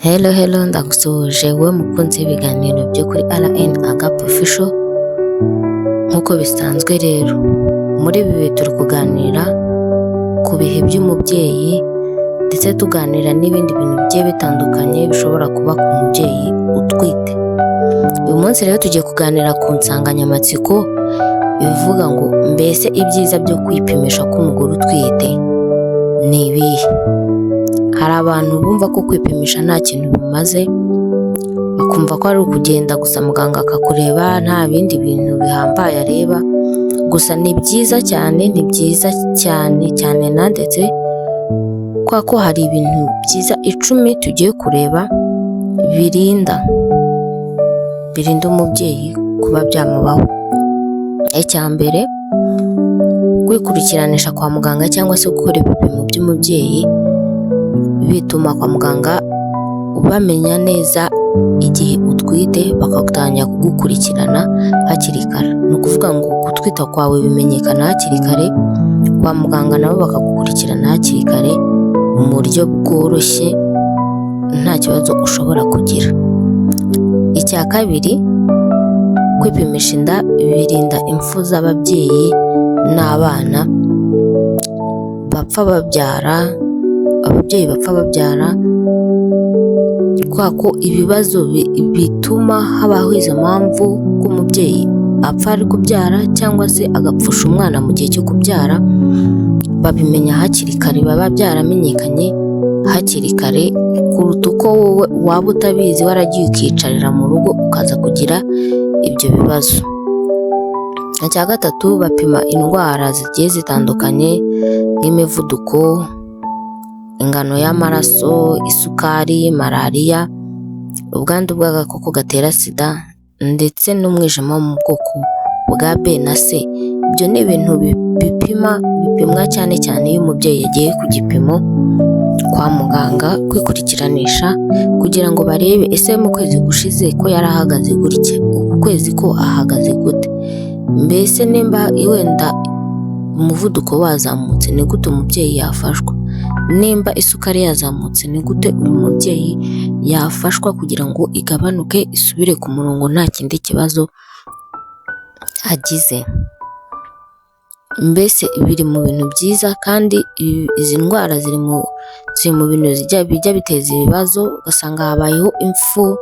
Hello hello, ndagusuhuje wowe mukunzi w'ibiganiro byo kuri RN Agape Official. Nk'uko bisanzwe rero, muri ibi bihe turi kuganira ku bihe by'umubyeyi, ndetse tuganira n'ibindi bintu bigiye bitandukanye bishobora kuba ku mubyeyi utwite. Uyu munsi rero tugiye kuganira ku nsanganyamatsiko ivuga ngo: mbese ibyiza byo kwipimisha k'umugore utwite ni ibihe? Hari abantu bumva ko kwipimisha nta kintu bimaze, bakumva ko ari ukugenda gusa muganga akakureba, nta bindi bintu bihambaye areba. Gusa ni byiza cyane, ni byiza cyane cyane na ndetse kubera ko hari ibintu byiza 10 tugiye kureba birinda umubyeyi kuba byamubaho. Icya mbere, kwikurikiranisha kwa muganga cyangwa se gukora ibipimo by'umubyeyi bituma kwa muganga bamenya neza igihe utwite, bakatangira kugukurikirana hakiri kare. Ni ukuvuga ngo gutwita kwawe bimenyekana hakiri kare, kwa muganga nabo bakagukurikirana hakiri kare mu buryo bworoshye, nta kibazo ushobora kugira. Icya kabiri, kwipimisha inda birinda impfu z'ababyeyi n'abana bapfa babyara, ababyeyi bapfa babyara, kubera ko ibibazo bituma habaho izo mpamvu ko umubyeyi apfa ari kubyara cyangwa se agapfusha umwana mu gihe cyo kubyara, babimenya hakiri kare, baba byaramenyekanye hakiri kare kuruta uko wowe waba utabizi, waragiye ukiyicarira mu rugo, ukaza kugira ibyo bibazo. Icya gatatu, bapima indwara zigiye zitandukanye nk'imivuduko, ingano y'amaraso, isukari, malariya, ubwandu bw'agakoko gatera sida ndetse n'umwijima wo mu bwoko bwa B na C. Ibyo ni ibintu bipimwa cyane cyane iyo umubyeyi yagiye ku gipimo kwa muganga kwikurikiranisha, kugira ngo barebe: ese mu kwezi gushize ko yari ahagaze gutya, uku kwezi ko ahagaze gute? Mbese nimba wenda umuvuduko wazamutse, ni gute umubyeyi yafashwa? Nimba isukari yazamutse, ni gute uyu mubyeyi yafashwa kugira ngo igabanuke, isubire ku murongo nta kindi kibazo agize? Mbese biri mu bintu byiza, kandi izi ndwara ziri mu bintu bijya biteza ibibazo, ugasanga habayeho impfu,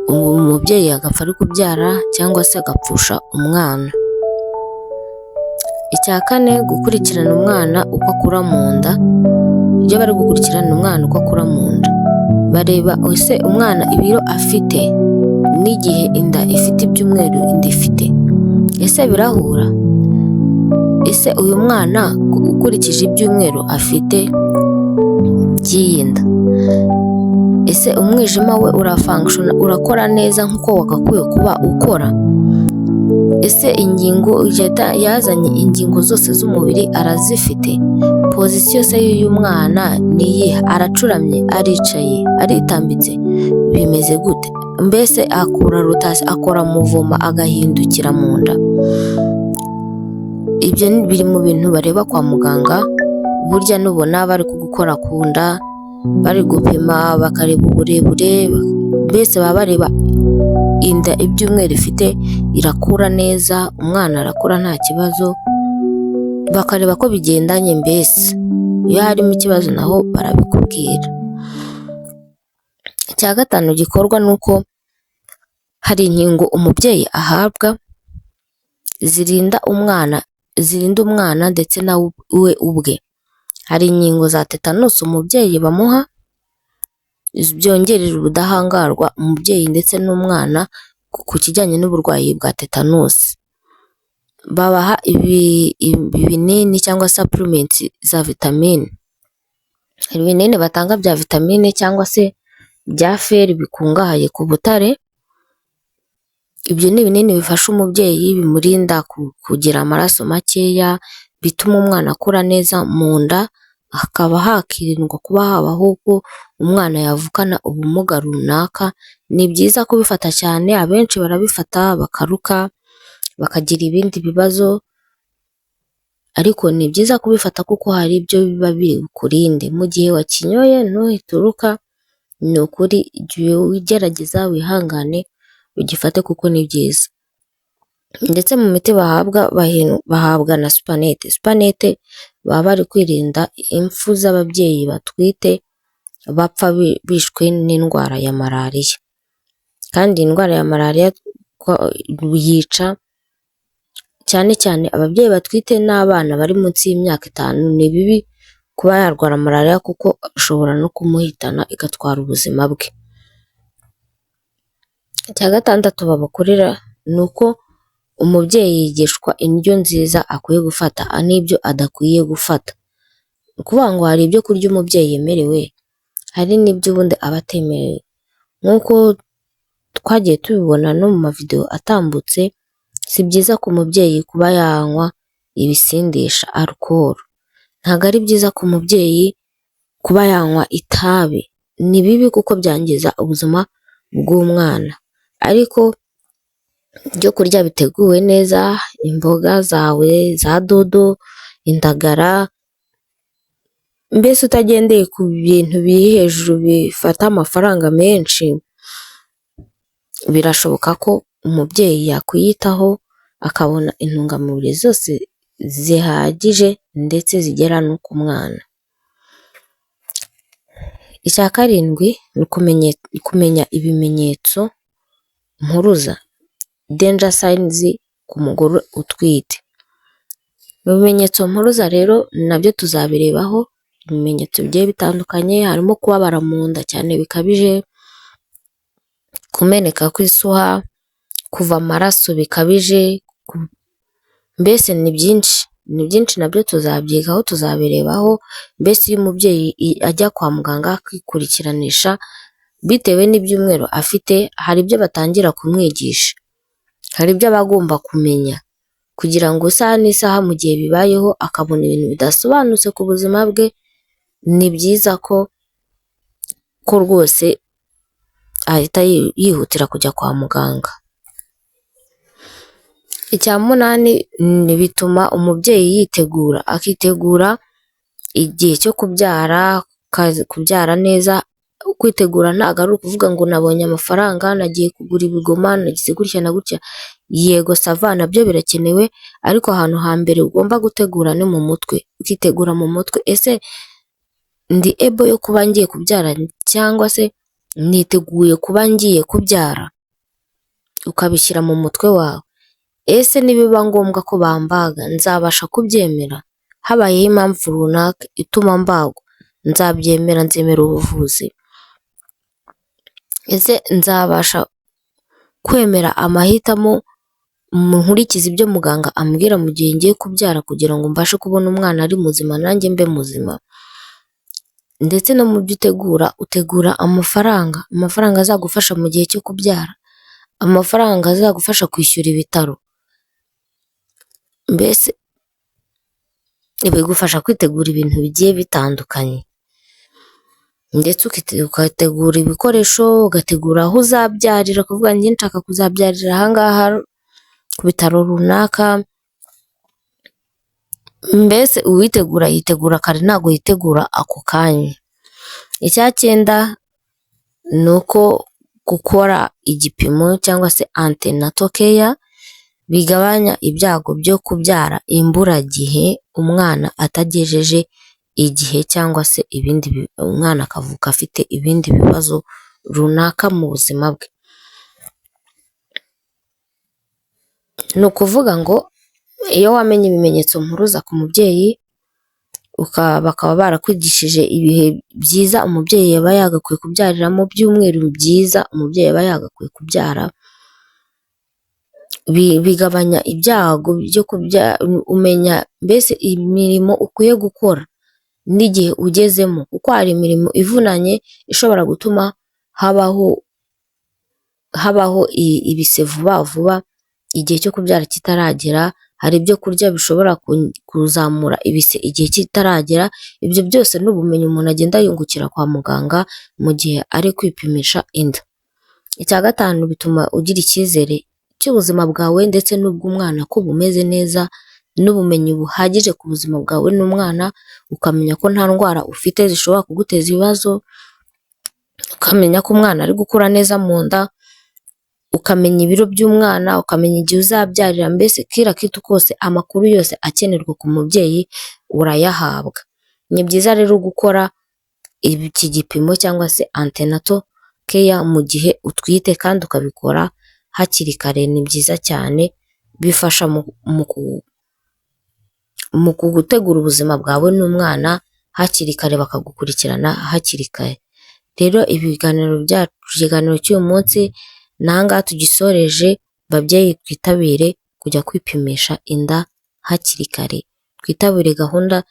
umubyeyi agapfa ari kubyara cyangwa se agapfusha umwana. Icya kane, gukurikirana umwana uko akura mu nda. Iyo bari gukurikirana umwana uko akura mu nda, bareba: ese umwana ibiro afite n'igihe inda ifite, ibyumweru inda ifite, ese birahura? Ese uyu mwana ukurikije ibyumweru afite by'iyi nda, ese umwijima we urafunctiona, urakora neza nk'uko wagakwiye kuba ukora? Ese ingingo yazanye, ingingo zose z'umubiri arazifite? Position se y'uyu mwana ni iyihe? Aracuramye, aricaye, aritambitse, bimeze gute? Mbese akora rotation, akora mouvement, agahindukira mu nda? Ibyo biri mu bintu bareba kwa muganga. Burya nubona bari kugukora ku nda, bari gupima, bakareba uburebure, mbese baba bareba inda ibyumweru ifite, irakura neza, umwana arakura nta kibazo, bakareba ko bigendanye. Mbese iyo harimo ikibazo naho barabikubwira. Icya gatanu gikorwa ni uko hari inkingo umubyeyi ahabwa zirinda umwana ndetse na we ubwe. Hari inkingo za tetanusi umubyeyi bamuha, byongerera ubudahangarwa umubyeyi ndetse n'umwana ku kijyanye n'uburwayi bwa tetanusi. Babaha ibinini cyangwa supplements za vitamine. Hari ibinini batanga bya vitamine cyangwa se bya fer bikungahaye ku butare. Ibyo ni ibinini bifasha umubyeyi, bimurinda kugira amaraso makeya, bituma umwana akura neza mu nda, hakaba hakirindwa kuba habaho ko umwana yavukana ubumuga runaka. Ni byiza kubifata cyane, abenshi barabifata bakaruka, bakagira ibindi bibazo, ariko ni byiza kubifata kuko hari ibyo biba biri bukurinde. Mu gihe wakinyoye ntuhite uruka. Ni ukuri jya ugerageza wihangane ugifate kuko ni byiza. Ndetse mu miti bahabwa bahabwa na supanete. Supanete baba bari kwirinda impfu z'ababyeyi batwite bapfa bishwe n'indwara ya malariya. Kandi indwara ya malariya yica cyane cyane ababyeyi batwite n'abana bari munsi y'imyaka itanu, ni bibi kuba yarwara malariya kuko ishobora no kumuhitana igatwara ubuzima bwe. Icya gatandatu babakorera ni uko umubyeyi yigishwa indyo nziza akwiye gufata n'ibyo adakwiye gufata. Ni ukuvuga ngo hari ibyo kurya umubyeyi yemerewe, hari n'ibyo ubundi aba atemerewe. Nk'uko twagiye tubibona no mu mavidewo atambutse, si byiza ku mubyeyi kuba yanywa ibisindisha alcool. Ntabwo ari byiza ku mubyeyi kuba yanywa itabi. Ni bibi kuko byangiza ubuzima bw'umwana. Ariko ibyo kurya biteguwe neza, imboga zawe za dodo, indagara, mbese utagendeye ku bintu biri hejuru bifata amafaranga menshi, birashoboka ko umubyeyi yakwiyitaho akabona intungamubiri zose zihagije ndetse zigera no ku mwana. Icya karindwi ni kumenya ibimenyetso mpuruza, danger signs ku mugore utwite. Mu bimenyetso mpuruza rero nabyo tuzabirebaho, ibimenyetso bigiye bitandukanye harimo kubabara mu nda cyane bikabije, kumeneka kw'isuha, kuva amaraso bikabije, mbese ni byinshi, ni byinshi nabyo tuzabyigaho tuzabirebaho, mbese iyo umubyeyi ajya kwa muganga kwikurikiranisha bitewe n'ibyumweru afite, hari ibyo batangira kumwigisha, hari ibyo aba agomba kumenya kugira ngo isaha n'isaha mu gihe bibayeho akabona ibintu bidasobanutse ku buzima bwe, ni byiza ko rwose ahita yihutira kujya kwa muganga. Icya munani ni bituma umubyeyi yitegura, akitegura igihe cyo kubyara, kubyara neza, kwitegura ntabwo ari ukuvuga ngo nabonye amafaranga, nagiye kugura ibigoma, nagize gutya na gutya, yego ça va nabyo birakenewe, ariko ahantu hambere ugomba gutegura ni mu mutwe, ukitegura mu mutwe, ese ndi able yo kuba ngiye kubyara cyangwa se niteguye kuba ngiye kubyara? Ukabishyira mu mutwe wawe. Ese nibiba ngombwa ko bambaga nzabasha kubyemera? Habayeho impamvu runaka ituma mbagwa nzabyemera, nzemera ubuvuzi? Ese nzabasha kwemera amahitamo nkurikize ibyo muganga ambwira mu gihe ngiye kubyara kugira ngo mbashe kubona umwana ari muzima nanjye mbe muzima? Ndetse no mu byo utegura, utegura amafaranga, amafaranga azagufasha mu gihe cyo kubyara, amafaranga azagufasha kwishyura ibitaro, mbese bigufasha kwitegura ibintu bigiye bitandukanye. Ndetse ugategura ibikoresho, ugategura aho uzabyarira, ukavuga njye nshaka kuzabyarira aha ngaha ku bitaro runaka, mbese uwitegura yitegura kare ntabwo yitegura ako kanya. Icya cyenda ni uko gukora igipimo cyangwa se antenatal care bigabanya ibyago byo kubyara imburagihe umwana atagejeje igihe cyangwa se ibindi umwana akavuka afite ibindi bibazo runaka mu buzima bwe. Ni ukuvuga ngo iyo wamenye ibimenyetso mpuruza ku mubyeyi, bakaba barakwigishije ibihe byiza umubyeyi aba yagakwiye kubyariramo, byumweru byiza umubyeyi aba yagakwiye kubyara, bigabanya ibyago byo kubyara, umenya mbese imirimo ukwiye gukora n'igihe ugezemo, kuko hari imirimo ivunanye ishobora gutuma habaho ibise vuba vuba igihe cyo kubyara kitaragera, hari ibyo kurya bishobora kuzamura ibise igihe kitaragera, ibyo byose ni ubumenyi umuntu agenda yungukira kwa muganga mu gihe ari kwipimisha inda. Icya gatanu bituma ugira icyizere cy'ubuzima bwawe ndetse n'ubw'umwana ko bumeze neza n'ubumenyi buhagije ku buzima bwawe n'umwana, ukamenya ko nta ndwara ufite zishobora kuguteza ibibazo, Ukamenya ko umwana ari gukura neza mu nda, ukamenya ibiro by'umwana, ukamenya igihe uzabyarira, mbese kila kitu kose, amakuru yose akenerwa ku mubyeyi urayahabwa. Ni byiza rero gukora iki gipimo cyangwa se antenatal care mu gihe utwite kandi ukabikora hakiri kare, ni byiza cyane bifasha mu gutegura ubuzima bwawe n'umwana hakiri kare, bakagukurikirana hakiri kare. Rero ibiganiro byacu, ikiganiro cy'uyu munsi ni aha ngaha tugisoreje, babyeyi twitabire kujya kwipimisha inda hakiri kare, twitabire gahunda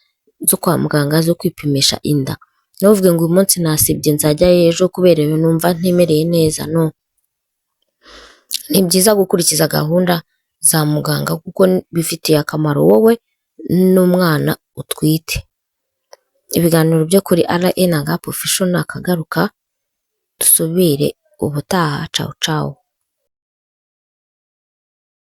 zo kwa muganga zo kwipimisha inda. Ntuvuge ngo uyu munsi nasibye nzajyayo ejo kubera numva ntimereye neza, no. Ni byiza gukurikiza gahunda za muganga kuko bifitiye akamaro wowe n'umwana utwite. Ibiganiro byo kuri RN Gap Official nakagaruka, dusubire ubutaha, cawu cawu.